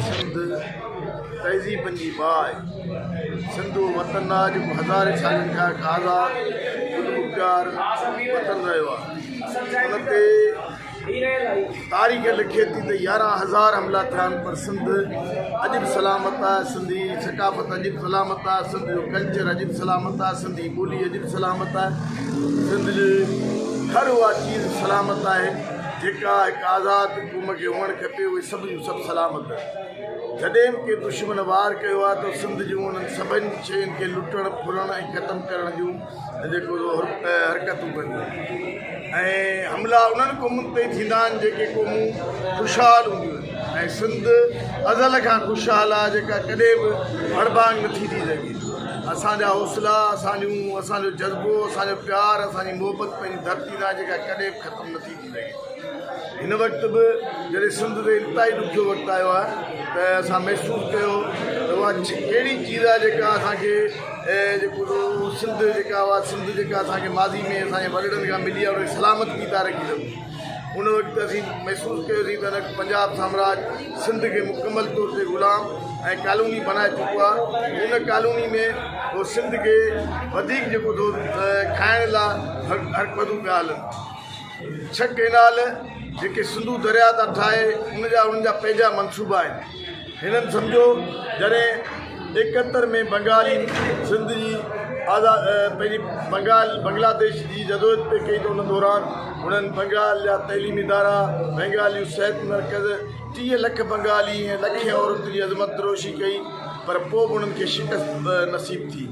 سنڌ تهذيبن جي باهه، سنڌ اهو وطن آهي جيڪو هزارين سالن کان هڪ آزاد، خودمختيار وطن رهيو آهي. ان تي تاريخ لکي ٿي ته 11000 حملا ٿيا آهن پر سنڌ اڄ به سلامت آهي، سنڌي ثقافت اڄ به سلامت آهي، سنڌ جو ڪلچر اڄ به سلامت آهي، سنڌي ٻولي اڄ به سلامت آهي، سنڌ جي هر اها چيز سلامت آهي جيڪا هڪ آزاد قوم کي هئڻ کپي، اهي سڀ جون سڀ سلامت آهن. جڏهن به ڪنهن دشمن وار ڪيو آهي ته سنڌ جون انهن سڀني شين کي لٽڻ، ڦرڻ ۽ ختم ڪرڻ جون جيڪو حرڪتون ڪنديون آهن ۽ حملا انهن قومن تي ٿيندا آهن جيڪي قومون خوشحال هونديون آهن ۽ سنڌ ازل کان خوشحال آهي جيڪا ڪڏهن به ڀڙڀانگ نٿي ٿي سگهي. اسان جا حوصلا، اسان جون اسان جو جذبو، اسان جو پيار، اسان جي محبت پنهنجي ڌرتي سان جيڪا ڪڏهن به ختم نٿي ٿي سگهي. هن وقت به جڏهن سنڌ تي انتهائي ڏکيو وقت آيو آهي ته اسان محسوس ڪيو ته اها ڪهڙي چيز آهي جيڪا اسان کي جيڪو سنڌ جيڪا اها سنڌ جيڪا اسان کي ماضي ۾ اسان جي وڏڙن کان ملي آهي ان کي سلامت ڪيئن ٿا رکي سگهون ان وقت اسين محسوس ڪيوسين ته هن پنجاب سامراج سنڌ کي مڪمل طور تي غلام ۽ ڪالوني بنائي چڪو آهي ان ڪالوني ۾ هو سنڌ کي وڌيڪ جيڪو ٿو کائڻ لاء هرڪتون پيا هلن. ڇهه ڪئنال جيڪي سنڌو درياء تان ٺاهي ان جا انهن جا پنهنجا منصوبا آهن. هنن سمجهيو جڏهن 71 ۾ بنگالين سنڌ جي آزاد پنهنجي بنگال بنگلاديش جي جدوجهد پئي ڪئي ته ان دوران هنن بنگال جا تعليمي ادارا، بنگال جون صحت مرڪز، 30 لک بنگالي ۽ لکين عورتن جي عظمت دروشي ڪئي پر پوء به انهن کي شڪست نصيب ٿي.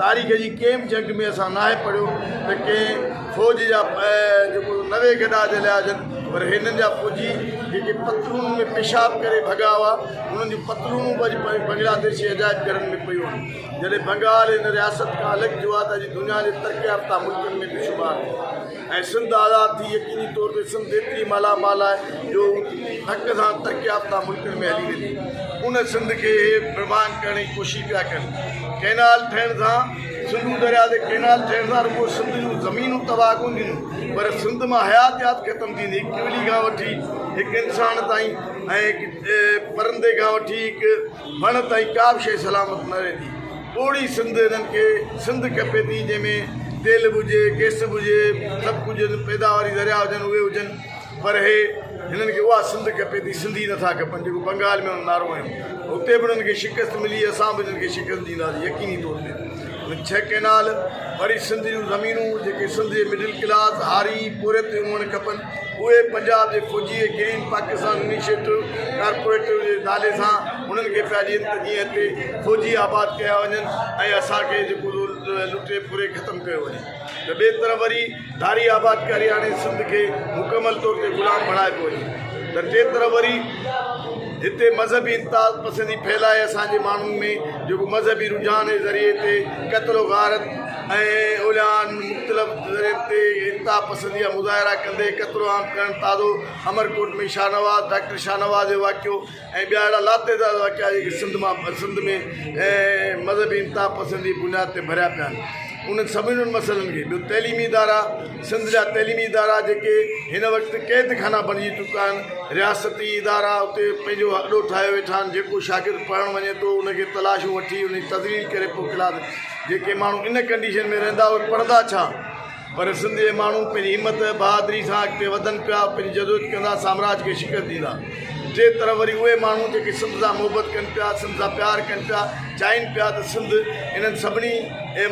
تاريخ جي ڪنهن به جنگ ۾ اسان ناهي پڙهيو ته ڪنهن فوج جا جيڪو 90 گڏا جليا هجن پر هنن جا فوجي جيڪي پتلونن ۾ پيشاب ڪري ڀڳا هئا انهن جون پتلونون به اڄ بنگلاديش جي عجائب گهرن ۾ پيون آهن. جڏهن بنگال هن رياست کان الڳ ٿيو آهي ته اڄ دنيا جي ترقي يافته ملڪن ۾ به شمار ٿيو ۽ سنڌ آزاد ٿي يقيني طور تي سنڌ ايتري مالا مال آهي جو ڌڪ سان ترقي يافته ملڪن ۾ هلي ويندي. ان سنڌ کي اهي برباد ڪرڻ جي ڪوشش پيا ڪن. ڪئنال ٺهڻ سان سنڌو درياء تي ڪئنال ٺهڻ سان رڳو سنڌ جون زمينون تباهه ڪونه ٿينديون پر سنڌ مان حياتيات ختم ٿيندي. هڪ ڪولي کان وٺي هڪ انسان تائين ۽ هڪ پرندي کان وٺي هڪ وڻ تائين ڪا به شيء سلامت نه رهندي. پوڙهي سنڌ هنن کي سنڌ کپي ٿي جنهن ۾ تيل به هجي، گئس به هجي، سڀ ڪجهه هجن، پيداواري ذريعا هجن اهي هجن پر هي هنن کي اها سنڌ کپي ٿي سنڌي نٿا کپن جيڪو بنگال ۾ هنن نعرو هنيو اتي به هنن کي شڪست ملي اسان به هنن کي شڪست ڏينداسين يقيني طور تي هن ڇهه ڪئنال وري سنڌ جون زمينون جيڪي سنڌ جي مڊل ڪلاس هاري پورهيت جون هئڻ کپن اهي پنجاب جي فوجي ۽ گرين پاڪستان انيشيٽو ڪارپوريٽو جي نالي سان انهن کي پيا ڏين ته جيئن هتي فوجي آباد ڪيا وڃن ۽ اسان کي جيڪو لٽي ڦري ختم ڪيو وڃي ته ٻئي طرف وري ڌاري آبادڪاري آڻي سنڌ کي مڪمل طور تي غلام بڻايو پيو وڃي ته ٽئين طرف وري هتي مذهبي انتها پسندي ڦهلائي اسان جي ماڻهن ۾ جيڪو مذهبي رجحان جي ذريعي تي قتل و غارت ۽ اوليان مختلف ذريعن تي انتها پسندي جا مظاهرا ڪندي قتل عام ڪرڻ تازو امرڪوٽ ۾ شاهنواز ڊاڪٽر شاهنواز جو واقعو ۽ ٻيا اهڙا لاتعداد واقعا جيڪي سنڌ مان سنڌ ۾ مذهبي انتها پسندي بنياد تي ڀريا پيا آهن انهن سڀني مسئلن کي ٻيو تعليمي ادارا سنڌ جا تعليمي ادارا جيڪي هن وقت قيد خانا بڻجي چڪا آهن رياستي ادارا اتي پنهنجو اڏو ٺاهيو ويٺا آهن جيڪو شاگرد پڙهڻ وڃي ٿو ان کي تلاشون وٺي ان جي تذليل ڪري پوء ڪلاس جيڪي ماڻهو ان ڪنڊيشن ۾ رهندا اهي پڙهندا ڇا؟ پر سنڌ جي ماڻهو پنهنجي همت بهادري سان اڳتي وڌن پيا پنهنجي جدوجهد ڪندا سامراج کي شڪست ڏيندا. ٽئين طرف وري اهي ماڻهو جيڪي سنڌ سان محبت ڪن پيا سنڌ سان پيار ڪن پيا چاهين پيا ته سنڌ انهن سڀني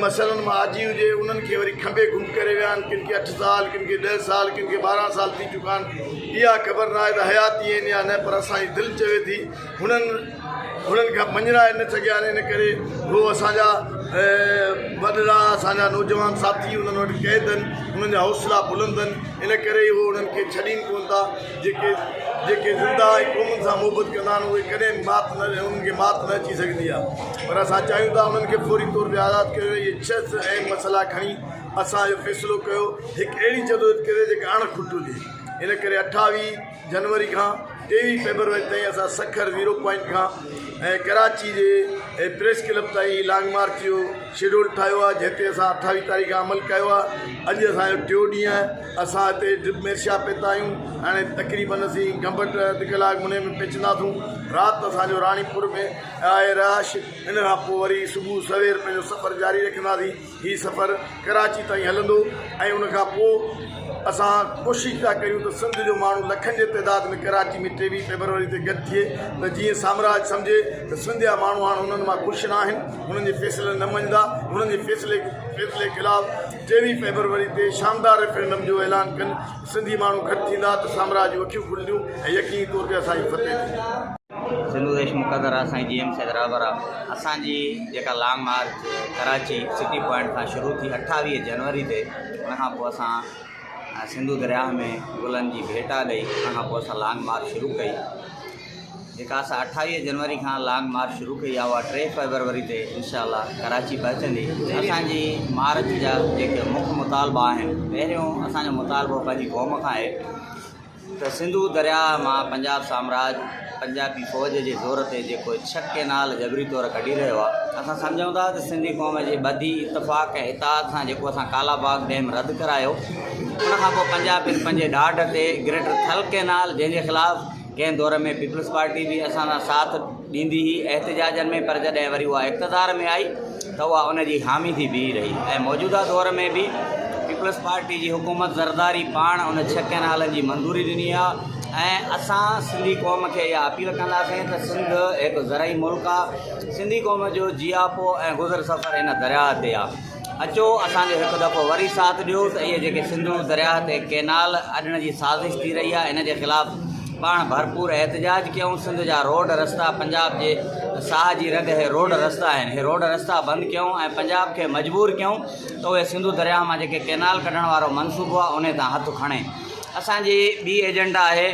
مسئلن مان آجي هجي انهن کي وري کنڀي گم ڪري ويا آهن ڪن کي اٺ سال ڪن کي ڏهه سال ڪن کي 12 سال ٿي چڪا آهن اها خبر ناهي ته حياتي آهن يا نه پر اسان جي دل چوي ٿي هنن هنن کان مڃرائي نه سگهيا آهن ان ڪري هو اسان جا وڏڙا اسان جا نوجوان ساٿي انهن وٽ قيد آهن انهن جا حوصلا بلند آهن ان ڪري ئي هو انهن کي ڇڏين ڪونه ٿا جيڪي جيڪي زنده ۽ قومن سان محبت ڪندا آهن اهي ڪڏهن به مات نه انهن کي مات نه اچي سگهندي آهي پر اسان چاهيون ٿا انهن کي فوري طور تي آزاد ڪيو وڃي اهي ڇهه اهم مسئلا کڻي. اسان اهو فيصلو ڪيو هڪ اهڙي جدوجهد ڪري جيڪا اڻ کٽ هجي. ان ڪري 28 جنوري کان 23 فيبروري تائين اسان سکر زيرو پوائنٽ کان ۽ ڪراچي جي پريس ڪلب تائين هي لانگ مارچ جو شيڊول ٺاهيو آهي جنهن تي اسان 28 تاريخ کان عمل ڪيو آهي. اڄ اسان جو ٽيون ڏينهن آهي. اسان هتي ڊپ ميرشاهه پهتا آهيون. هاڻي تقريبن اسين گمبٽ اڌ ڪلاڪ مني ۾ پهچنداسون. رات اسان جو راڻيپور ۾ آهي رهائش. ان کان پوء وري صبح سوير پنهنجو سفر جاري رکنداسين. هي سفر ڪراچي تائين هلندو ۽ ان کان پوء اسان ڪوشش ٿا ڪريون ته سنڌ جو ماڻهو لکن جي تعداد ۾ ڪراچي ۾ 23 فيبروري تي گڏ ٿئي ته جيئن سامراج سمجهي ته سنڌ جا ماڻهو هاڻ انهن مان خوش نه آهن، انهن جي فيصلن نه مڃندا، انهن جي فيصلي فيصلي خلاف 23 فيبروري تي شاندار ريفرنڊم جو اعلان ڪن، سنڌي ماڻهو گڏ ٿيندا ته سامراج جون اکيون کلنديون ۽ يقيني طور تي اسان جي فتح ٿيندي. سنڌو ديش مقدر آ سائين جي ايم سيد رهبر آ اسان جي جيڪا long march Karachi city point کان شروع ٿي 28 جنوري تي ان کان پوء اسان سنڌو درياهه ۾ گلن جي ڀيٽا ڏئي ان کان پوء اسان لانگ مارچ شروع ڪئي جيڪا اسان 28 جنوري کان لانگ مارچ شروع ڪئي آ اها 3 فيبروري تي انشاء الله ڪراچي پهچندي اسان جي مارچ جا جيڪي مک مطالبا آهن پهريون اسان جو مطالبو پنهنجي قوم کان آهي ته سنڌو درياهه مان پنجاب سامراج پنجابي فوج جي زور تي جيڪو ڇهه ڪئنال جبري طور ڪڍي رهيو آهي، اسان سمجهون ٿا ته سنڌي قوم جي ٻڌي، اتفاق ۽ اتحاد سان جيڪو اسان ڪالا باغ ڊيم رد ڪرايو، ان کان پوء پنجابين پنهنجي ڏاڍ تي گريٽر ٿل ڪئنال جنهن جي خلاف ڪنهن دور ۾ پيپلز پارٽي به اسان سان ساٿ ڏيندي هئي احتجاجن ۾ پر جڏهن وري اها اقتدار ۾ آئي ته اها ان جي حامي ٿي بيهي رهي ۽ موجوده دور ۾ به پيپلز پارٽي جي حڪومت زرداري پاڻ ان ڇهه ڪئنالن جي منظوري ڏني آهي ۽ اسان سنڌي قوم کي اها اپيل ڪنداسين ته سنڌ هڪ زرعي ملڪ آهي سنڌي قوم جو جياپو ۽ گذر سفر هن درياهه تي آهي اچو اسان جو هڪ دفعو وري ساٿ ڏيو ته اهي جيڪي سنڌو درياهه تي ڪئنال اڏڻ جي سازش ٿي رهي آهي ان جي خلاف پاڻ ڀرپور احتجاج ڪيون سنڌ جا روڊ رستا پنجاب جي ساهه جي رڳ هي روڊ رستا آهن هي روڊ رستا بند ڪيون ۽ پنجاب کي مجبور ڪيون ته اهي سنڌو درياهه مان جيڪي ڪئنال ڪڍڻ وارو منصوبو آهي انهي تان هٿ کڻي اسان جي ٻي ايجنڊا آهي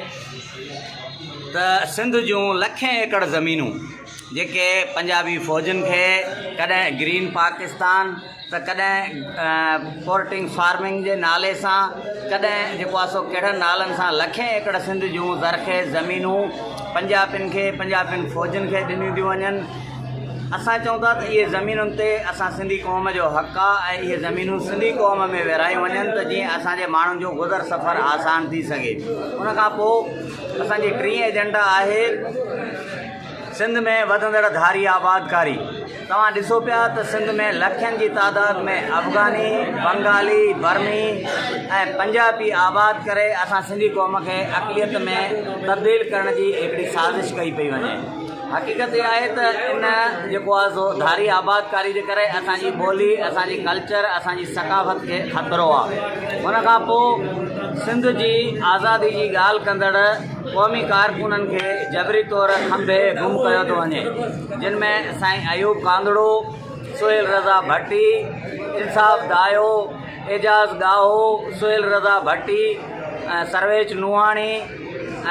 ته سنڌ جون لکين ايڪڙ زمينون جيڪي پنجابي فوجن کي ڪڏهن گرين پاڪستان ته ڪڏهن پورٽنگ فارمنگ جي نالي سان ڪڏهن جيڪو آهي سو ڪهڙن نالن سان لکين ايڪڙ سنڌ جون زرخيز زمينون پنجابين کي پنجابين فوجن کي ڏنيون ٿيون وڃن اسان چئون ٿا ته اهي زمينن تي اسان سنڌي قوم جو حق آهي ۽ اهي زمينون سنڌي قوم ۾ ورهايون وڃن ته جيئن اسان جي ماڻهن جو گذر سفر آسان ٿي سگهي ان کان پوء اسان جي ٽين ايجنڊا آهي سنڌ ۾ وڌندڙ ڌاري آبادڪاري، توهان ڏسو پيا ته سنڌ ۾ لکين جي تعداد ۾ افغاني، بنگالي، برمي ۽ پنجابي آباد ڪري اسان سنڌي قوم کي اقليت ۾ تبديل ڪرڻ جي هڪڙي سازش ڪئي پئي وڃي. حقيقت اها آهي ته ان جيڪو آهي سو ڌاري آبادڪاري جي ڪري اسان جي ٻولي، اسان جي ڪلچر، اسان جي ثقافت کي خطرو آهي. ان کان پوء سنڌ جي آزادي جي ڳالهه ڪندڙ قومي ڪارڪنن کي جبري طور کنڀي گم ڪيو ٿو وڃي جن ۾ سائين ايوب ڪانڌڙو، سهيل رضا ڀٽي، انصاف دايو، اعجاز ڳاهو، سهيل رضا ڀٽي، سرويچ نوحاڻي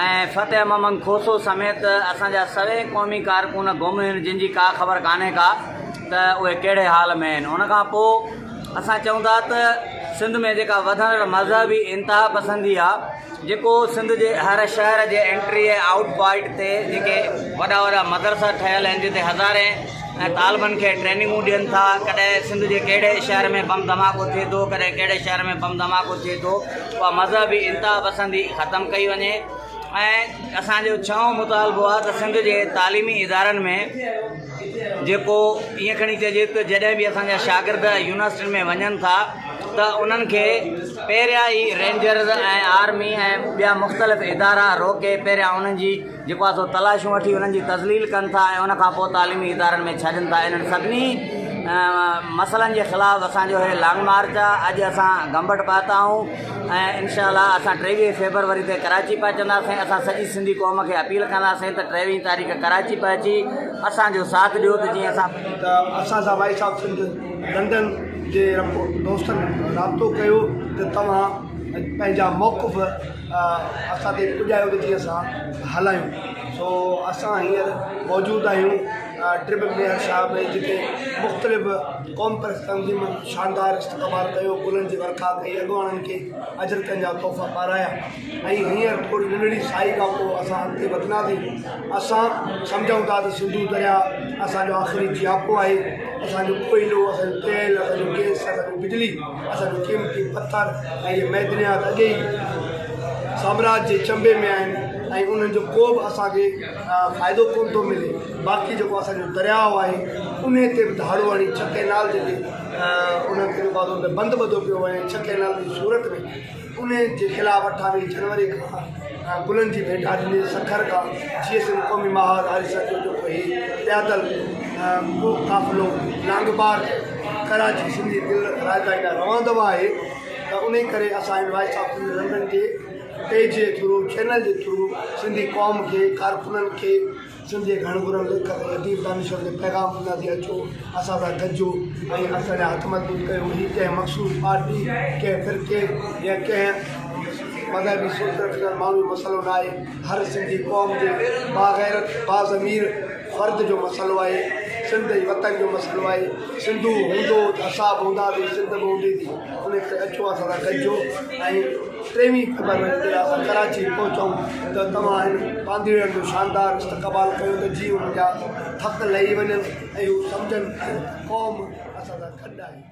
۽ فتح محمد کوسو سميت اسان جا سوين قومي ڪارڪن گم آهن جن جي ڪا خبر ڪانهي ڪا ته اهي ڪهڙي حال ۾ آهن ان کان پوء اسان چئون ٿا ته سنڌ ۾ جيڪا وڌندڙ مذهبي انتها پسندي آهي جيڪو سنڌ جي هر شهر جي انٽري ۽ آئوٽ پوائنٽ تي جيڪي وڏا وڏا مدرسا ٺهيل آهن جتي هزارين طالبن کي ٽريننگون ڏين ٿا ڪڏهن سنڌ جي ڪهڙي شهر ۾ بم ڌماڪو ٿئي ٿو ڪڏهن ڪهڙي شهر ۾ بم ڌماڪو ٿئي ٿو اها مذهبي انتها پسندي ختم ڪئي وڃي ۽ اسان جو ڇهون مطالبو آهي ته سنڌ جي تعليمي ادارن ۾ جيڪو ائين کڻي چئجي ته جڏهن به اسان جا شاگرد يونيورسٽين ۾ وڃن ٿا ته انهن کي پهريان ئي رينجرز ۽ آرمي ۽ ٻيا مختلف ادارا روڪي پهريان انهن جي جيڪو آهي سو تلاشون وٺي انهن جي تذليل ڪن ٿا ۽ ان کان پوء تعليمي ادارن ۾ ڇڏين ٿا انهن سڀني مسئلن جي خلاف اسان جو هي لانگ مارچ آهي اڄ اسان گمبٽ پهتا آهيون ۽ انشاء الله اسان 23 فيبروري تي ڪراچي پهچنداسين اسان سڄي سنڌي قوم کي اپيل ڪنداسين ته 23 تاريخ ڪراچي پهچي اسان جو ساٿ ڏيو ته جيئن اسان ته اسان سان وائس آف سنڌ لنڊن جي دوستن رابطو ڪيو ته توهان پنهنجا موقف اسان تائين پڄايو ته جيئن اسان هلايون سو اسان هينئر موجود آهيون. ڊرب ميهر شاهه ۾ جتي مختلف قومپرست تنظيمن شاندار استقبال ڪيو، گلن جي ورکا ڪئي، اڳواڻن کي اجرڪن جا تحفا پارايا ۽ هينئر ٿوري ننڍڙي سائي کان پوء اسان اڳتي وڌنداسين. اسان سمجهون ٿا ته سنڌو درياء اسان جو آخري جياپو آهي، اسان جو ڪوئلو، اسان جو تيل، اسان جو گئس، اسان جو بجلي، اسان جو قيمتي پٿر ۽ اهي معدنيات اڳي ئي سامراج جي چنبي ۾ آهن ۽ انهن جو ڪو به اسان کي فائدو ڪونه ٿو ملي. باقي جيڪو اسان جو درياء آهي انهي تي به ڌاڙو هڻي ڇهه ڪئنال جيڪي انهن کي جيڪو آهي سو بند ٻڌو پيو وڃي ڇهه ڪئنال جي صورت ۾ انهي جي خلاف اٺاويهه جنوري کان گلن جي ڀيٽا ڏني سکر کان جي ايس ايم قومي محاذ آريسر جو جيڪو هي پيادل قافلو لانگ مارچ ڪراچي سنڌي دل راڄڌاني ڏانهن روان دوان آهي ته انهي ڪري اسان هن وائس آف سنڌ لنڊن جي پيج جي ٿرو چينل جي ٿرو سنڌي قوم کي ڪارڪنن کي سنڌ جي گهڻ گهرن ليکڪ ۽ اديب دانشور کي پيغام ڏينداسين اچو اسان سان گڏجو ۽ اسان جا هٿ مضبوط ڪيو هي ڪنهن مخصوص پارٽي ڪنهن فرقي يا ڪنهن مذهبي سوچ رکندڙ ماڻهو جو مسئلو نه آهي هر سنڌي قوم جي باغيرت باضمير فرد جو مسئلو آهي سنڌ ۽ وطن جو مسئلو آهي سنڌو هوندو ته اسان به هونداسين سنڌ به هوندي ٿي ان ڪري اچو اسان سان گڏجو ۽ ٽيويهه فيبروري تي اسان ڪراچي پهچون ته توهان هن پانڌيئڙن جو شاندار استقبال ڪيو ته جيئن انهن جا ٿڪ لهي وڃن ۽ هو سمجهن ته قوم اسان سان گڏ آهي.